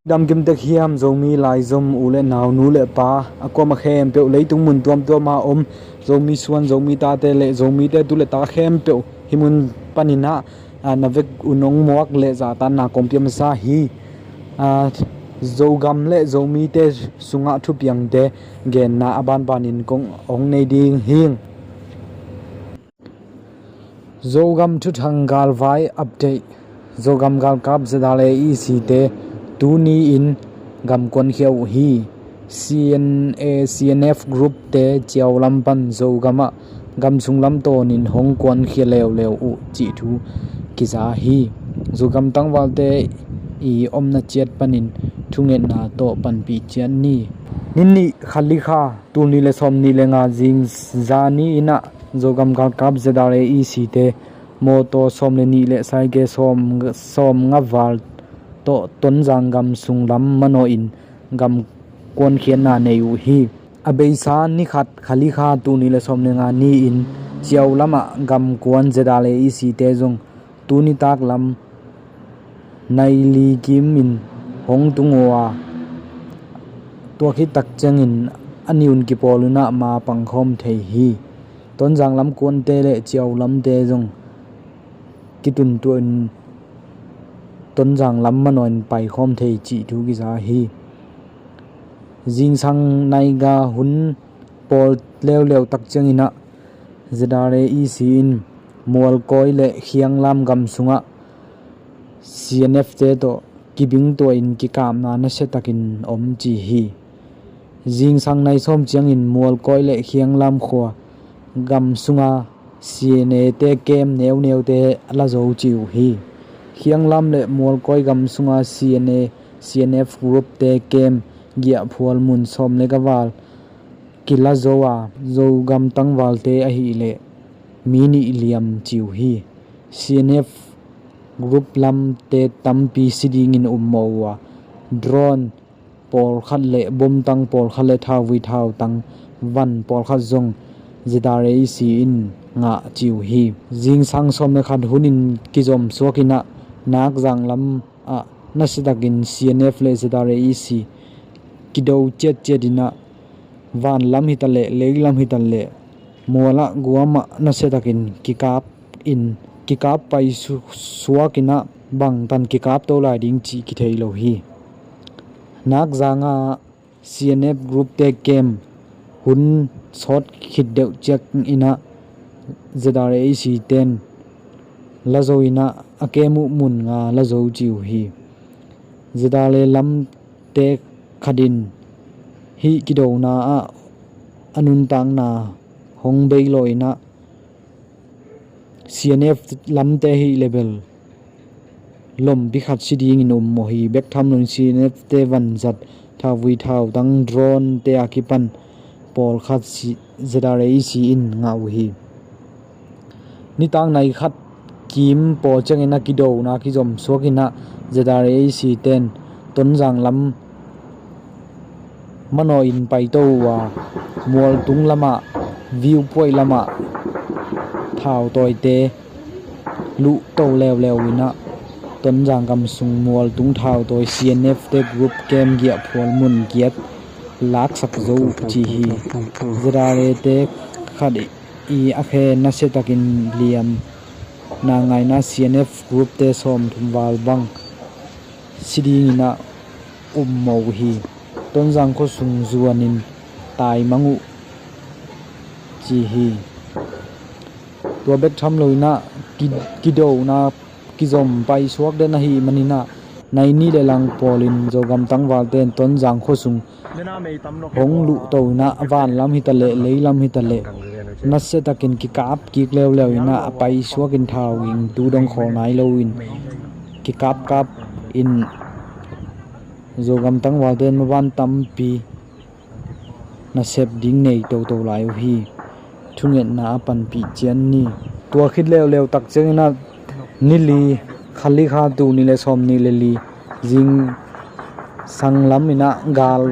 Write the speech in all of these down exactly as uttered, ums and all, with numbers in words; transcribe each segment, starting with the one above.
Dam kim tek hiam Zomi laizom u le nau, nu le pa, a kuama khempeuh, leitung mun tuamtuama om Zomi suan, Zomi tate le Zomite tu le ta khempeuh hih mun paninah, a, na vek un hong muak le zahtakna kong pia masa hi. A, Zogam le Zomite sungah thupiangte genna a banbanin kong hong nei ding hing. Zogam thuthang galvai update. Zogam galkap Z R A E C te tuni-in gam kuankhia uh hi. C N A, C N F group te ciau lam pan Zogam ah gamsung lam tawnin hong kuankhia leuleu uh cih thu kiza hi. Zogam tangvalte i omna ciat panin thungetna tawh panpih ciat ni. Ninih khalikha, tul nih le sawm nih le nga zing zani-in ah Zogam galkap Z R A E C te mawtaw sawm le nih le saike sawm, sawm nga val tawh Tonzang gamsung lam manaw in gam kuankhiatna nei uh hi. A beisa ni khat khalikha, tul nih le sawm le nga ni-in ciau lamah gam kuan Z R A E C te zong tuni tak lam nai li kim in hong tung uh a, tua khit tak ciangin a niun kipawl unah ma pangkhawm thei hi. Tonzang lam kuante le ciau lamte zong kituntuah in Tonzang lam manaw in paikhawm thei cih thu kiza hi. Zingsang naiga hun pawl leuleu tak cianginah Z R A E C in Mualkawi le Khianglam gam sungah C N F te tawh kibingtuahin kikapna nasiatakin om ci hi. Zingsang nai sawm ciangin Mualkawi le Khianglam khua gam sunga C N A te kem neuneute la zo ci uh hi. Khianglam le Mualkawi gam sunga C N A, C N F group te kem giahphual mun sawm le ka val kila zo a, Zogam tangvalte ahileh mi nih liam ci uh hi. C N F group lamte tampi si dingin ummawh uh a, drone pawlkhat le bomtang pawlkhat le thauvui thautang van pawlkhat zong Z R A E C in ngah ci uh hi. Zingsang sawm le khat hunin kizom suakinah Nakzang lam ah nasiatakin C N F le Z R A E C kido ciatciatinah vanlam hitaleh leilam hitaleh mualah guamah nasiatakin kikap in kikap pai su-, suakinah bangtan kikap to lai ding cih kithei lo hi. Nakzanga C N F group te kem hun sawt khit deuh cianginah Z R A E C ten la zo inah a kem uh mun nga la zo ci uh hi. Z R A lamte khatin hih kidona ah a nuntakna hong bei lo inah C N F lamte hih lebel lompi khat si dingin um maw hi. Bek tham loin C N F te vanzat thauvui thautang drone te a kipan pawlkhat si-, Z R A E C in ngah uh hi. Nitak nai khat kim pawl ciangin a kidona kizom suakinah Z R A E C ten Tonzang lam manaw in paito uh a, mualtung lamah, viewpoint lamah thautawite luhto leuleu inah Tonzang gamsung mualtung thautawi C N F te group kem giahphual mun giat laksak zo uh ci hi. Z R A te khat i a khe nasiatakin liam na ngaina C N F group te sawmthum val bang si dinginah um maw uh hi. Tonzang khuasung zuanin taimang uh ci hi. Tua bek tham loinah ki-, kidona kizom paisuak den ahih maninah nai nih le lang pawlin Zogam tangvalte in Tonzang khuasung hong luhto inah vanlam hitaleh leilam hitaleh nasiatakin kikap kik leuleu inah a paisuakin thau ging tu dong khawl nai loin kikapkap in Zogam tangvalte in maban tampi nasep ding nei toto lai uh hi. Thungetna a panpih cian ni. Tua khit leuleu tak cianginah nili khalikha tul nih le sawm nih le li zingsang lam inah gal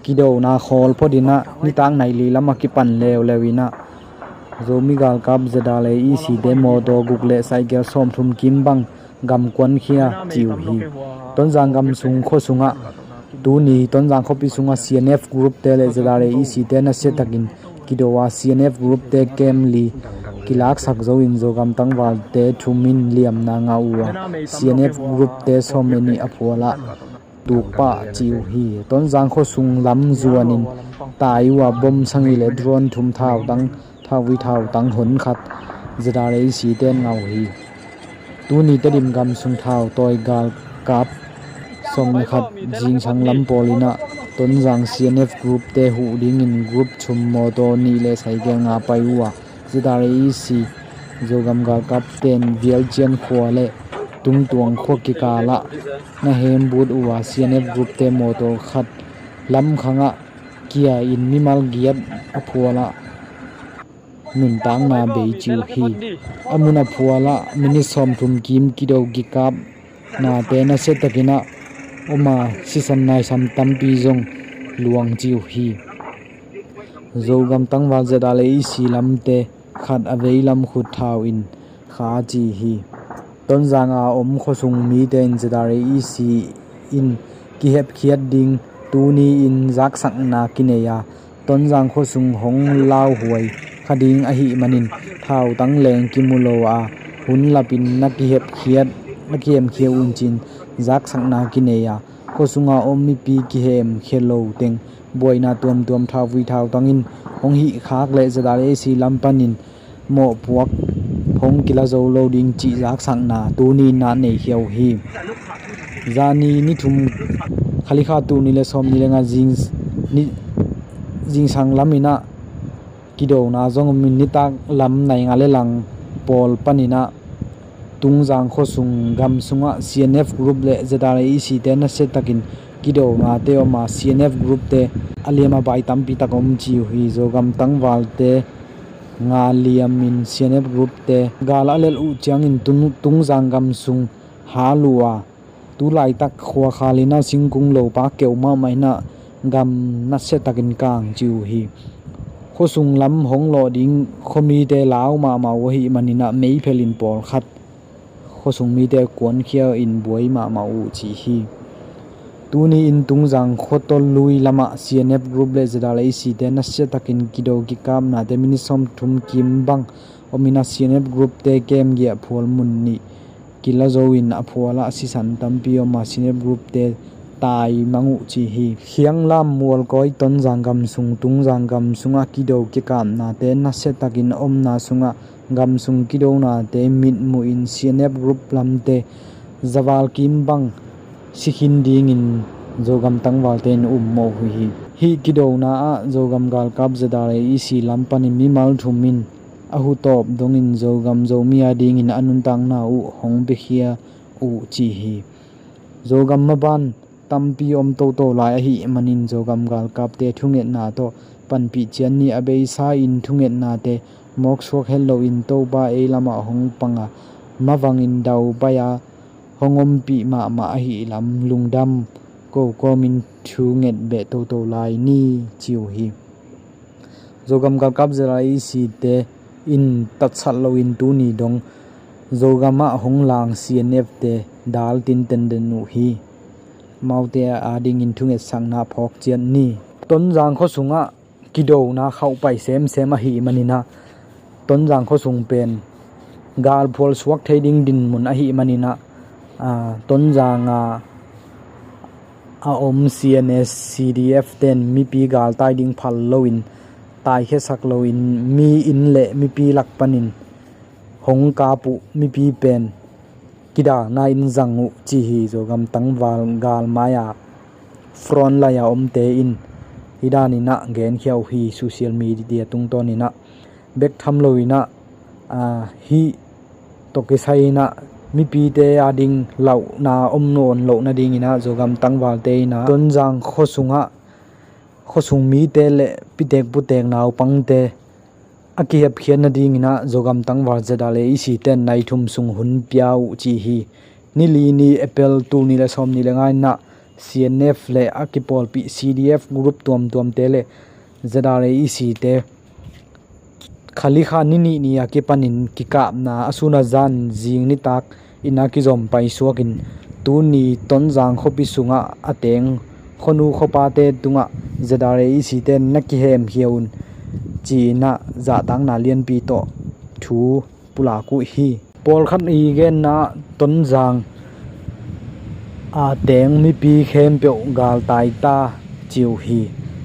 kidona khawl phot inah nitak nai li lamah kipan leuleu inah Zomi galkap Z R A E C te mawtaw guk le saikel sawmthum kim bang gam kuankhia ci uh hi. Tonzang gam sung khua sungah tuni Tonzang khuapi sungah C N F group te le Z R A E C te nasia takin kido a, C N F group te kem li kilaksak zo in Zogam tangvalte thum in liamna ngah uh a, C N F group te sawm le nih a phual ah tukpah ci uh hi. Tonzang khua sung lam zuan in tai uh a, bom sagih le drone thum, thautang, thauvui thautang hon khat Z R A E C te in ngah uh hi. Tuni Tedim gam sung thautawi galkap sawm le khat zingsang lam pawl in ah Tonzang C N F group te huh dingin group thum mawtaw nih le cycle nga pai uh a, Z R A E C Zogam galkap ten Vialcian khua le Tungtuang khua kikal ah na hembut uh a, C N F group te mawtaw khat lam khang ah kia in mimal giat a phual ah nuntakna bei ci uh hi. A mun a phual ah minit sawmthum kim kido kikapnate nasia takin ah om a, sisan naisam tampi zong luang ci uh hi. Zogam tangval Z R A E C lamte khat a vei lam khut thau in kha ci hi. Tonzang a om khuasung mite in Z R A E C in kihepkhiat ding, tuni in zaksakna kinei a, Tonzang khuasung hong lauhuai kha ding ahih manin thautang leng kimu lo a, hun lapin na kihepkhiat, na kihemkhia un ci-in zaksakna kinei a, khuasunga om mipi kihemkhia lo teng buaina tuamtuam thauvui thautang in hong hihkhak le Z R A C lam panin mawhpuak hong kila zo lo ding cih zaksakna tuni in na neikhia uh hi. Zani ni thum, Khalikha tul nih le sawm nih le nga zing, ni, zingsang lam in ah kidona zong om in, nitak lam nai nga le lang pawl panin ah Tungzang khuasung gam sungah C N F group le Z R A E C te nasia takin kidonate om a, C N F group te a liam a bai tampi tak om ci uh hi. Zogam tangvalte nga liamin C N F group te gal a lelh uh ciangin Tung, Tungzang gam sung hal uh a, tu laitak khua khal in ah singkung lopa keu mahmah in ah gam nasia takin kang ci uh hi. Khuasung lam hong lawh ding khuamite lau mahmah uh ahih manin ah meiphel in pawlkhat khuasung mite kuankhia in buai mahmah uh ci hi. Tuni in Tungzang khuatol lui lamah C N F group le Z R A E C te nasia takin kido kikapnate minit sawmthum kim bang om in ah C N F group te kem giah phual mun nih kila zo in a phual ah sisan tampi om a, C N F group te tai mang uh ci hi. Khianglam, Mualkawi, Tonzang gam sung, Tungzang gam sungah kido kikapnate nasia takin omna sungah gam sung kidonate mitmuh in C N F group lamte zaval kim bang sikhin dingin Zogam tangvalte in ummawh uh hi. Hih kidona ah Zogam galkap Z R A E C lam panin mimal thum in a hutawp dongin Zogam Zomi a dingin a nuntakna uh hong biakhia uh ci hi. Zogam maban tampi om toto lai ahih manin Zogam galkapte thungetna tawh panpih ciat ni. A beisa in thungetnate mawksuak het loin Topa ei lamah hong pang a, mavangin dau pai a, hong ompih mahmah ahih lam lungdam ko kawmin thunget beh toto lai ni ci uh hi. Zogam galkap Z R A E C te in tatsat loin tuni dong Zogam ah hong lang C N F te dal tinten den uh hi. Amaute a dingin thungetsakna phawk ciat ni. Tonzang khuasungah kidona khauhpai semsem ahih manin ah Tonzang khuasung pen galphual suak thei ding dinmun ahih manin ah, aa, Tonzang a a om C N S, C D F ten mipi galtai ding phal loin, taikhiasak loin, mi inn le mipi lak panin hong kap uh mipi pen kidalna in zang uh ci hi. Zogam tangval galmai a front line a omte in hih danin ah genkhia uh hi. Social media tungtawnin ah bek tham loin ah, aa, hih tawh kisai in ah mipite a ding lauhna om nawn loh nadingin ah Zogam tangvalte in ah Tonzang khuasungah khuasung mite le pitek putek naupangte a kihepkhiat nadingin ah Zogam tangval Z R A E C ten nai thum sung hun pia uh ci hi. Ni li ni April tul nih le sawm nih le nga in ah C N F le a kipawlpih C D F group tuamtuamte le Z R A E C te Khalikha ni nih ni a kipanin kikapna a sun a zan zing nitak inn ah kizom paisuak in tuni Tonzang khuapi sungah a teng khuanu khuapate tungah Z R A E C te na kihemkhia un ci-in ah zahtakna lianpi tawh thu pulak uh hi. Pawlkhat i genna ah Tonzang a teng mipi khempeuh galtai ta ci uh hi.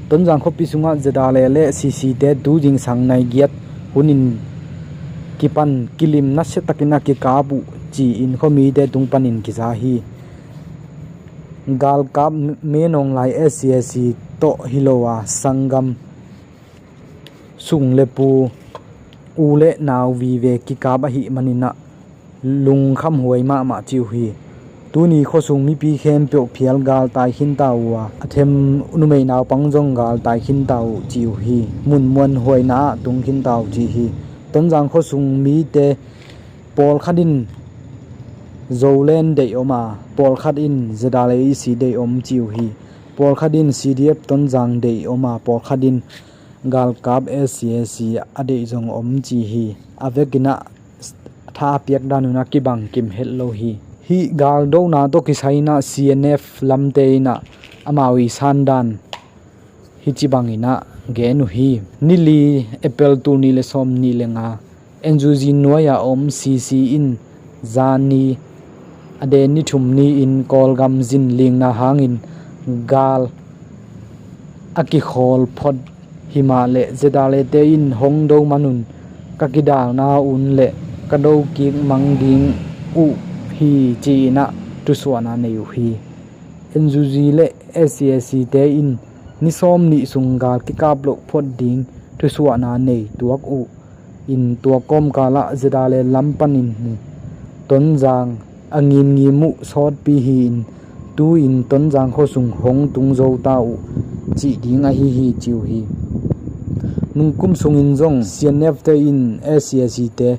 Tonzang khuapi sungah Z R A le C C te tu zingsang nai giat hunin kipan kilim nasiatakin a kikap uh ci-in khuamite tung panin kiza hi. Galkap Menawng lai S C S C tawh hi lo a sanggam sung le pu u le nau vive kikap ahih manin ah lungkhamhuai mahmah ci uh hi. Tuni khuasung mipi khempeuh phial galtai khinta uh a, a them numei naupang zong galtai khinta uh ci uh hi. Munmuanhuaina ah tung khinta uh ci hi. Tonzang khuasung mite pawlkhat in Zoland deih om a, pawlkhat in Z R A E C deih om ci uh hi. Pawlkhat in C D F Tonzang deih om a, pawlkhat in galkap S C S C a deih zong om ci hi. A vekin ah tha a piak dan un ah kibang kim het lo hi. Hih galdona tawh kisai in ah C N F lamte in ah amau i sandan hici bangin ah gen uh hi. Ni li April tul nih le sawm nih le nga N U G nuai-a om C C in zani a den ni thum ni-in Kawlgam zin lingna hangin gal a kikhawl phot himah le Z R A te in hong do man un ka kidalna un le ka do kik mang ding uh hi ci-in ah thusuahna nei uh hi. N U G le S C S C te in ni sawm nih sung gal kikap loh phot ding thusuahna nei tuak uh in tua kawmkal ah Z R A lam panin Tonzang a ngimngim uh sawtpi hi-in tu-in Tonzang khuasung hong tung zo ta uh cih ding ahi hi ci uh hi. Nungkum sungin zong C N F te in S C S C te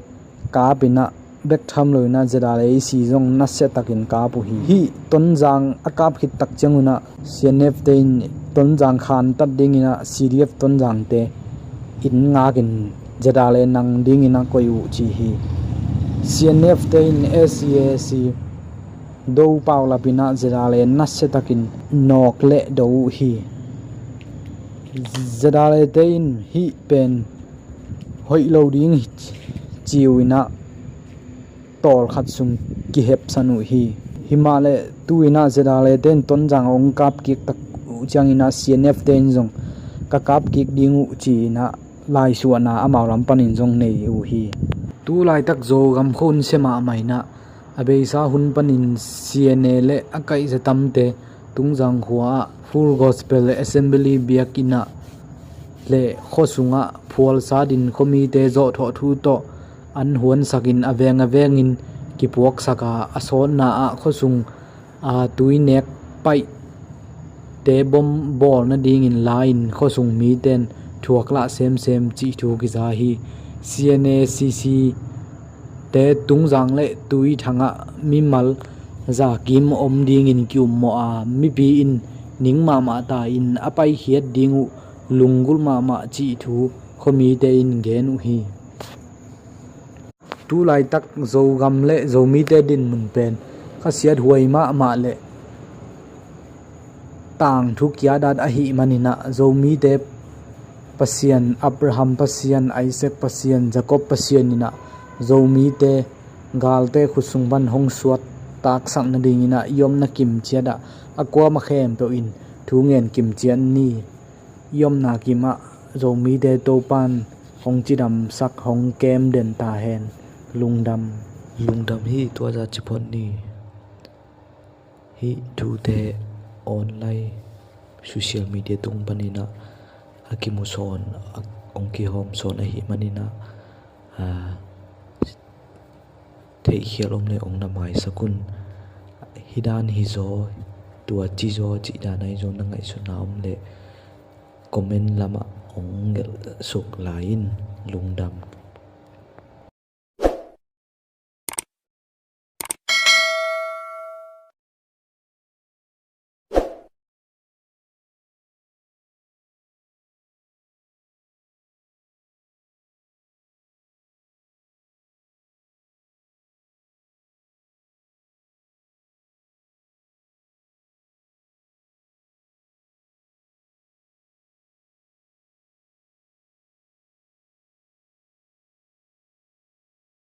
kap in ah bek tham lo in ah Z R A E C zong nasiatakin kap uh hi. Hih Tonzang a kap khit tak ciangun ah C N F te in Tonzang khantat dingin ah C D F Tonzang te inn ngakin Z R A nang dingin ah koih uh ci hi. C N F te in S C S C do paulap in ah Z R A nasiatakin nawk le do uh hi. Z R A te in hih pen hoih lo ding ci uh in ah tawlkhat sung kihepsan uh hi. Himahleh tu-in ah Z R A te in Tonzang hong kap kik tak uh ciangin ah C N F te in zong ka kap kik ding uh ci-in ah laisuahna amau lam panin zong nei uh hi. Tu laitak Zogam khua hun sia mahmah in ah a beisa hun panin C N A le a kaihza tamte Tungzang khua ah Full Gospel Assembly biakinn ah le khua sungah phualsat in khuamite zawhthawh thu tawh an huansakin a veng a vengin kipuaksak a, a sawtna ah khua sung a tui nek paihte bom bawl nadingin la-in khua sung mite in thuak lah semsem cih thu kiza hi. C N A C C te Tungzang le Tui Thang ah mimal za kim om dingin ki-ummawh a, mipi in ning mahmah ta in a paikhiat ding uh lunggulh mahmah cih thu khuamite in gen uh hi. Tu laitak Zogam le Zomite dinmun pen khasiathuai mahmah le tangthu kiadat ahih manin ah Zomite Pasian, Abraham Pasian, Isaac Pasian, Jacob Pasian in ah Zomite galte khut sung pan hong suahtaksak nadingin ah i omna kim ciat ah a kuamah khempeuh in thu ngen kim ciat ni. I omna kim ah Zomite Topan hong cidamsak, hong kem den ta hen. Lungdam. Lungdam hi. Tua za ci phot ni. Hih thute online social media tung panin ah a kimu sawn, a hong kihawm sawn ahih manin ah, a, theihkhial om le hong na maisak un. Hih dan hi zaw, tua ci zaw cih dan ahi zong na ngaihsutna om le comment lamah hong gelh suk lai-in. Lungdam.